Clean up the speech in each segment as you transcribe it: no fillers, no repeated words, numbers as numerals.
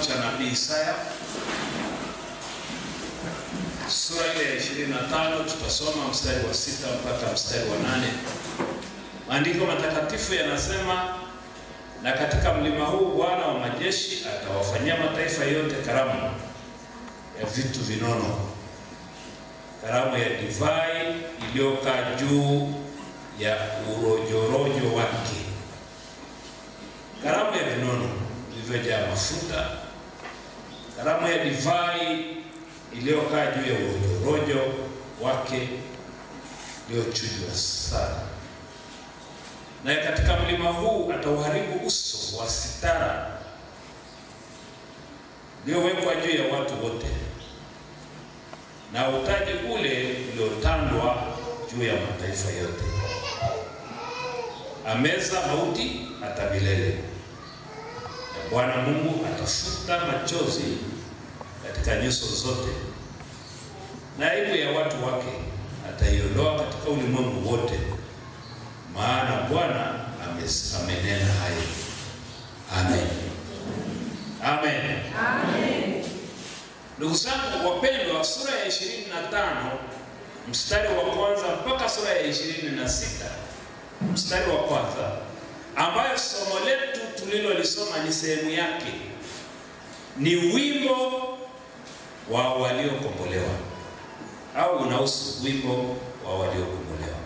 kitabu cha nabii Isaya sura ile ya 25, tutasoma mstari wa 6 mpaka mstari wa 8. Maandiko matakatifu yanasema, na katika mlima huu Bwana wa majeshi atawafanyia mataifa yote karamu ya vitu vinono, karamu ya divai iliyokaa juu ya urojorojo wake, karamu ya vinono vilivyojaa mafuta, karamu ya divai iliyokaa juu ya urojorojo wake iliyochujwa sana. Na katika mlima huu atauharibu uso wa sitara uliowekwa juu ya watu wote, na utaji ule uliotandwa juu ya mataifa yote. Ameza mauti hata milele, na Bwana Mungu atafuta machozi katika nyuso zote, na aibu ya watu wake ataiondoa katika ulimwengu wote, maana Bwana amenena hayo. Amen. Amen. Amen. Ndugu zangu wapendwa, sura ya 25 mstari wa kwanza mpaka sura ya 26 mstari wa kwanza, ambayo somo letu tulilolisoma ni sehemu yake, ni wimbo wa waliokombolewa, au unahusu wimbo wa waliokombolewa.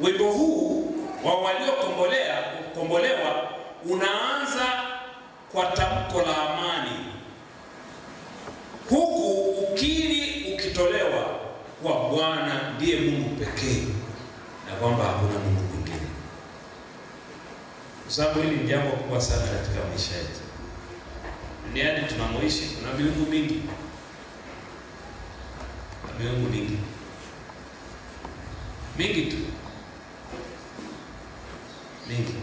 Wimbo huu wa waliokombolewa unaanza kwa tamko la amani, huku ukiri ukitolewa kwa Bwana ndiye Mungu pekee na kwamba hakuna Mungu mwingine. Kwa sababu hili ni jambo kubwa sana katika maisha yetu. Duniani tunamoishi kuna miungu mingi. Miungu mingi. Mingi tu. Mingi.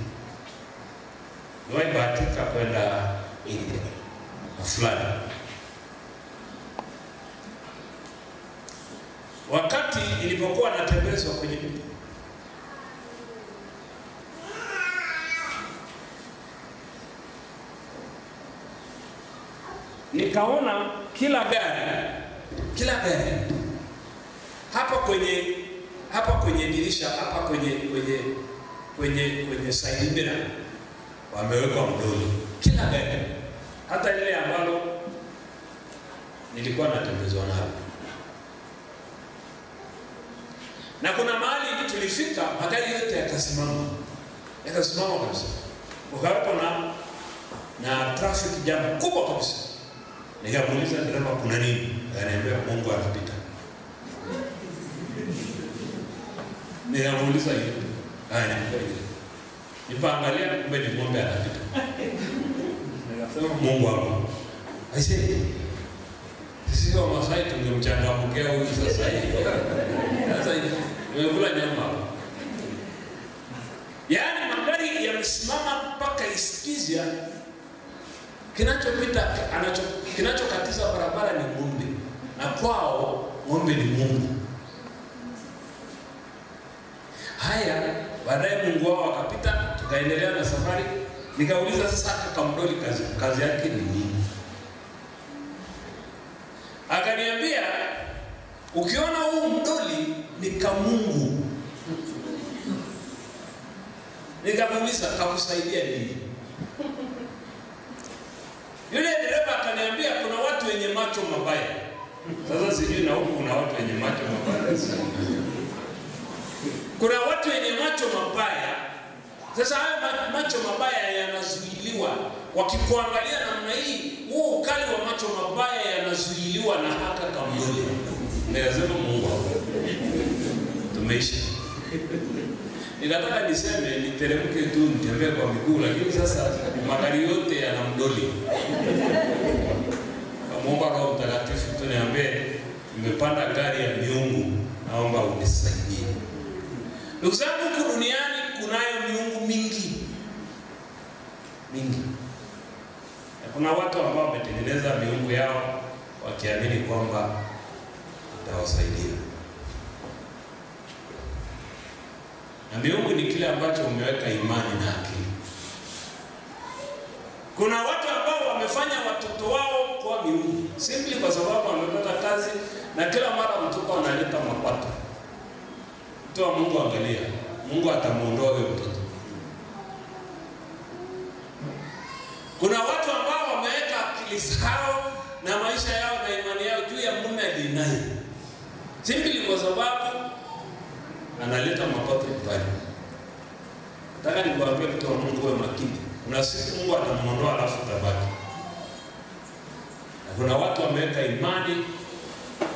Niwahi bahatika kwenda India na fulani. Wakati nilipokuwa natembezwa kwenye mto, nikaona kila gari hapa kwenye dirisha, hapa kwenye side mirror wamewekwa mdoli. Kila gari, hata ile ambalo nilikuwa natembezwa nalo. Na kuna mahali tulifika magari yote yakasimama. Yakasimama kabisa. Ukawepo na traffic jam kubwa kabisa. Nikamuuliza dereva kuna nini? Akaniambia Mungu anapita. Nikamuuliza yupi? Akaniambia yule. Nipaangalia kumbe ni ng'ombe anapita. Nikasema Mungu wangu. Aisee, sisi wa Masai tungemchangamkia huyu sasa hivi. Sasa hivi nimekula nyama. Yaani magari yamesimama mpaka Isikizia. Kinachopita kinachokatiza barabara ni ng'ombe, na kwao ng'ombe ni Mungu. Haya, baadaye Mungu wao akapita, tukaendelea na safari. Nikauliza sasa kamdoli kazi yake ni nini? Akaniambia ukiona huu mdoli ni kamungu. Nikamuuliza kakusaidia nini? Yule dereva akaniambia kuna watu wenye macho mabaya. Sasa sijui na huku kuna watu wenye macho mabaya. Kuna watu wenye macho mabaya. Sasa haya macho mabaya yanazuiliwa. Wakikuangalia namna hii, huo ukali wa macho mabaya yanazuiliwa na haka kamdoli. Nikasema Mungu tumeisha. Ninataka niseme niteremke tu nitembee kwa miguu, lakini sasa magari yote yana mdoli. Namuomba Roho Mtakatifu tu niambie nimepanda gari ya miungu, naomba unisaidie. Ndugu zangu, huku duniani kunayo miungu mingi. Mingi. Na kuna watu ambao wametengeneza miungu yao wakiamini kwamba itawasaidia. Na miungu ni kile ambacho umeweka imani na akili. Kuna wamefanya watoto wao kuwa miungu simply kwa sababu wamepata kazi, na kila mara mtoto analeta mapato. Mtu wa Mungu, angalia, Mungu atamuondoa huyo mtoto. Kuna watu ambao wameweka akili zao na maisha yao na imani yao juu ya mume alinaye, simply kwa sababu analeta mapato nyumbani. Nataka nikuambie mtu wa Mungu, wewe makini. Kuna siku Mungu atamuondoa alafu utabaki. Na kuna watu wameweka imani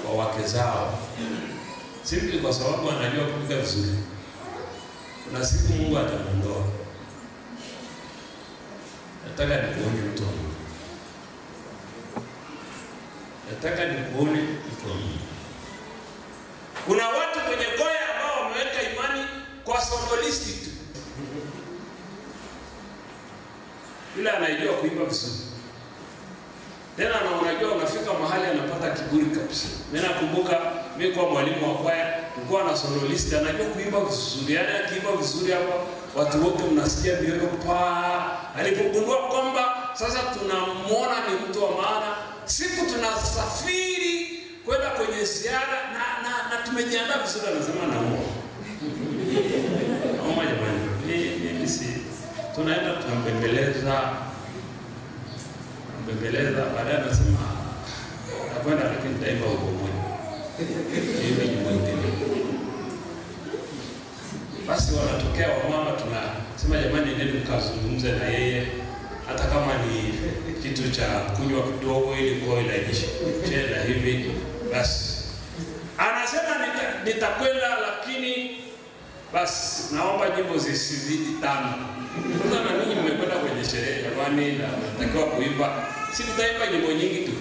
kwa wake zao simply kwa sababu anajua kupika vizuri. Kuna siku Mungu atamuondoa. Nataka nikuone mtu wa Mungu. Nataka nikuone mtu wa Mungu. Kuna watu kwenye kwaya ambao wameweka imani kwa soloisti tu. Yule anajua kuimba vizuri. Tena na unajua unafika mahali anapata kiburi kabisa. Mimi nakumbuka mimi kwa mwalimu wa kwaya, tulikuwa na soloist anajua kuimba vizuri. Yaani akiimba vizuri hapa watu wote mnasikia mioyo pa. Alipogundua kwamba sasa tunamuona ni mtu wa maana, siku tunasafiri kwenda kwenye ziara na tumejiandaa vizuri, anasema naomba. Naomba jamani, mimi si tunaenda tunambembeleza, baadaye anasema nakwenda lakini nitaimba huko mmoja. Mimi ni mwingine. Basi wanatokea wamama, tunasema jamani, nendeni mkazungumze na yeye, hata kama ni kitu cha kunywa kidogo ili kwa ilainishe chenda hivi. Basi anasema nitakwenda, lakini basi naomba nyimbo zisizidi 5. Sasa na ninyi mmekwenda kwenye sherehe jamani, na mnatakiwa kuimba, si mtaimba nyimbo nyingi tu.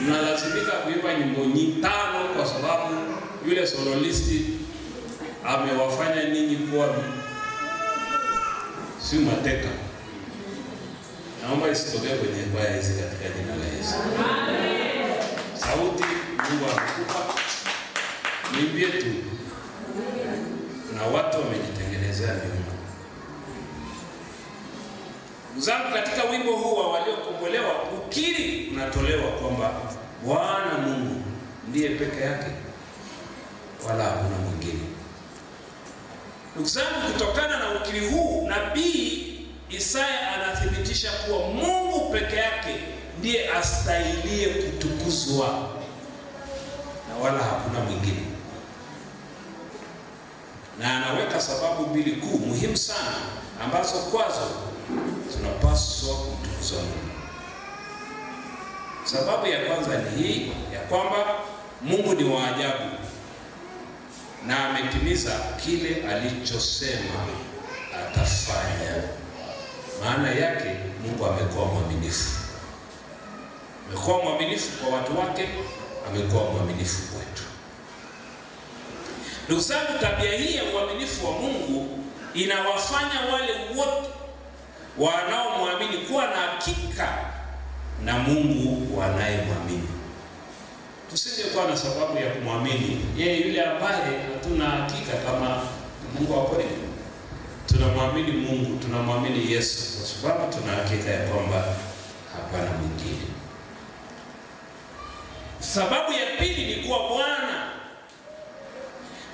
Mnalazimika kuimba nyimbo nyingi 5 kwa sababu yule soloist amewafanya ninyi kuwa si mateka. Naomba isitokee kwenye kwaya hizi katika jina la Yesu. Amen. Sauti Mungu amekupa, niimbie tu. Na watu wamejitengenezea miungu. Ndugu, katika wimbo huu wa waliokombolewa, ukiri unatolewa kwamba Bwana Mungu ndiye peke yake, wala hakuna mwingine. Ndugu zangu, kutokana na ukiri huu, nabii Isaya anathibitisha kuwa Mungu peke yake ndiye astahilie kutukuzwa na wala hakuna mwingine. Na anaweka sababu mbili kuu muhimu sana ambazo kwazo tunapaswa kutukuzwa Mungu. Sababu ya kwanza ni hii, ya kwamba Mungu ni wa ajabu na ametimiza kile alichosema atafanya. Maana yake Mungu amekuwa mwaminifu. Amekuwa mwaminifu kwa watu wake, amekuwa mwaminifu kwetu. Ndugu zangu, tabia hii ya uaminifu wa Mungu inawafanya wale wote wanaomwamini kuwa na hakika na Mungu wanayemwamini. Tusingekuwa na sababu ya kumwamini yeye yule ambaye hatuna hakika kama Mungu wa kweli. Tunamwamini Mungu, tunamwamini Yesu kwa sababu tuna hakika ya kwamba hapana mwingine. Sababu ya pili ni kuwa Bwana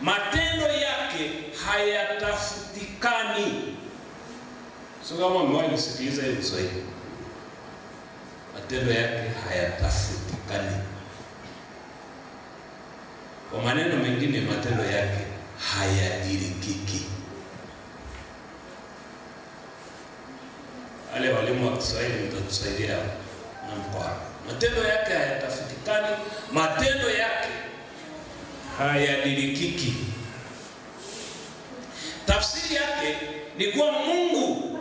matendo yake hayatafutikani. So kama mmewahi kusikiliza hiyo Kiswahili, matendo yake hayatafutikani. Kwa maneno mengine, matendo yake hayadirikiki. Wale walimu wa Kiswahili mtatusaidia na mkwara. Matendo yake hayatafutikani, matendo yake hayadirikiki. Tafsiri yake ni kuwa Mungu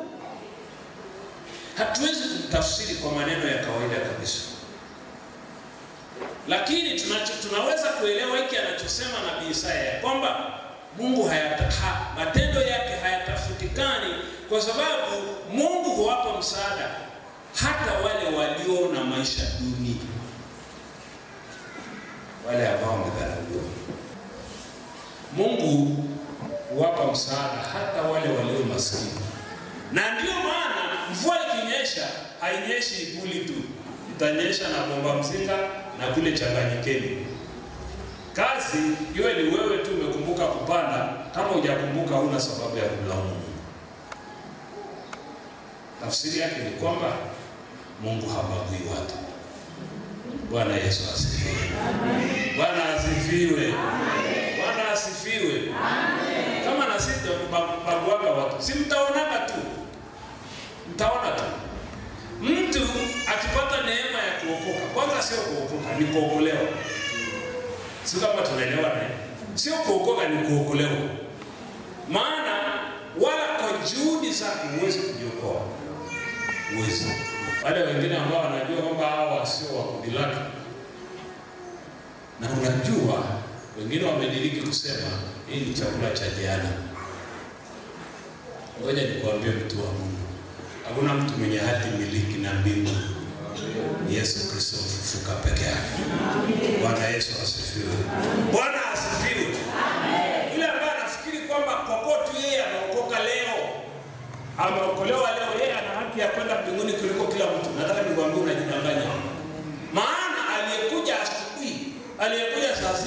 hatuwezi kumtafsiri kwa maneno ya kawaida kabisa. Lakini tunaweza kuelewa hiki anachosema nabii Isaya kwamba Mungu matendo yake hayatafutikani kwa sababu Mungu huwapa msaada hata wale walio na maisha duni, wale ambao wamedharauliwa. Mungu huwapa msaada hata wale walio maskini. Na ndio maana mvua ikinyesha hainyeshi Ipuli tu. Kutanyesha na bomba mzinga na kule Changanyikeni. Kazi iwe ni wewe tu umekumbuka kupanda. Kama hujakumbuka huna sababu ya kumlaumu Mungu. Tafsiri yake ni kwamba Mungu habagui watu. Bwana Yesu asifiwe. Bwana asifiwe. Bwana asifiwe. Amen. Kama na sisi tubaguaga watu, si mtaonaga tu. Mtaona tu. Mtu akipata neema ya kuokoka, kwanza sio kuokoka, ni kuokolewa. Sio kama tunaelewa naye. Sio kuokoka, ni kuokolewa. Maana wala kwa juhudi zako huwezi kujiokoa. Huwezi. Wale wengine ambao wanajua kwamba hawa sio wa kundi lake, na unajua wengine wamediriki kusema hii ni chakula cha jana. Ngoja nikwambie mtu wa Mungu, hakuna mtu mwenye hati miliki na mbingu. Yesu Kristo mfufuka peke yake. Bwana Yesu asifiwe. Bwana asifiwe. Yule ambaye anafikiri kwamba kwa kuwa tu yeye ameokoka leo, ameokolewa leo, yeye ana haki ya kwenda mbinguni kuliko kila mtu, nataka nikwambie unajidanganya. Maana aliyekuja asubuhi, aliyekuja saa 6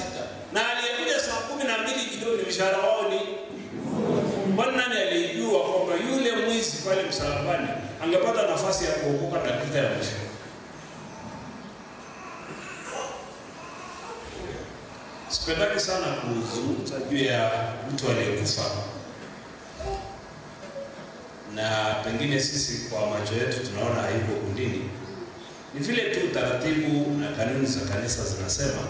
na aliyekuja saa 12 jioni, mshahara wao ni Bwana. Nani alijua kwamba yule mwizi pale msalabani angepata nafasi ya kuokoka dakika ya mwisho? Sipendaki sana kuzungumza juu ya mtu aliyekufa, na pengine sisi kwa macho yetu tunaona hayuko kundini. Ni vile tu taratibu na kanuni za kanisa zinasema,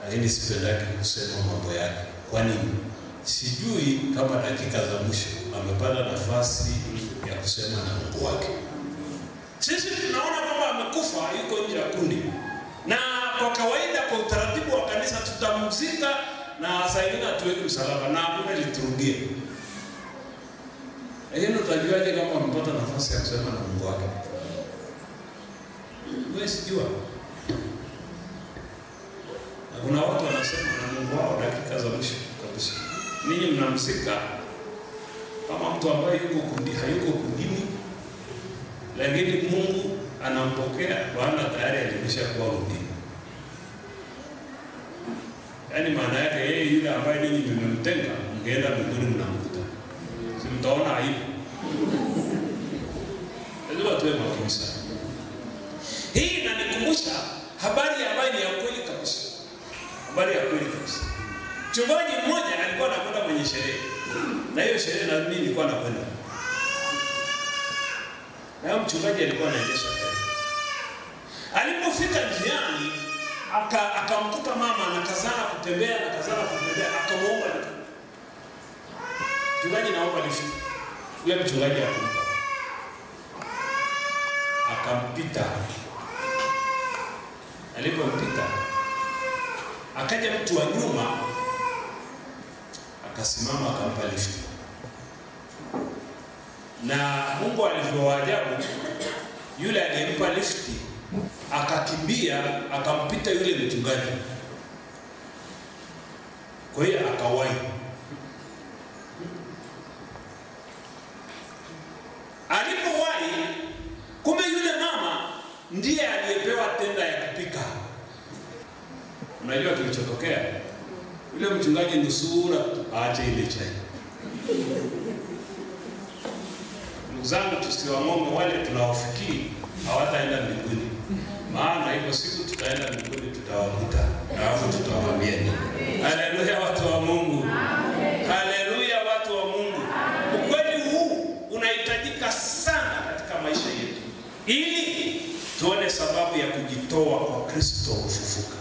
lakini sipendaki kusema mambo yake. Kwa nini? Sijui kama dakika za mwisho amepata nafasi ya kusema na Mungu wake. Sisi tunaona kwamba amekufa, yuko nje ya kundi, na kwa kawaida kwa utaratibu wa kanisa tutamzika na saa ingine hatuweki msalaba na hakuna liturujia. Lakini utajuaje kama amepata nafasi ya kusema na Mungu wake? Wewe sijua. Na kuna watu wanasema na Mungu wao dakika za mwisho kabisa. Ninyi mnamzika kama mtu ambaye yuko kundi, hayuko kundini, lakini Mungu anampokea maana tayari alimeshakuwa kundini. Yaani maana yake yeye yule ambaye ninyi mmemtenga, mngeenda mbinguni mnamkuta. Si mtaona aibu. Lazima tuwe makini sana. Hii inanikumbusha habari ambayo ni ya kweli kabisa. Habari ya kweli kabisa. Mchungaji mmoja alikuwa anakwenda kwenye sherehe. Na hiyo sherehe na mimi nilikuwa nakwenda. Na mchungaji alikuwa anaendesha gari. Alipofika njiani akamkuta mama anakazana kutembea, akamuomba. Mchungaji, naomba lift. Yule mchungaji akampa. Akampita. Alipompita akaja mtu wa nyuma akasimama akampa lift. Na Mungu alivyowaajabu, yule aliyempa lifti akakimbia akampita yule mchungaji. Kwa hiyo akawahi. Alipowahi, kumbe yule mama ndiye aliyepewa tenda ya kupika. Unajua kilichotokea? Yule mchungaji nusura aache ile chai. Ndugu zangu, tusiwang'onge wale tunawafikiri hawataenda mbinguni. Maana hiyo siku tutaenda mbinguni, tutawakuta na hapo tutawaambia nini. Haleluya watu wa Mungu. Haleluya watu wa Mungu. Ukweli huu unahitajika sana katika maisha yetu, ili tuone sababu ya kujitoa kwa Kristo kufufuka.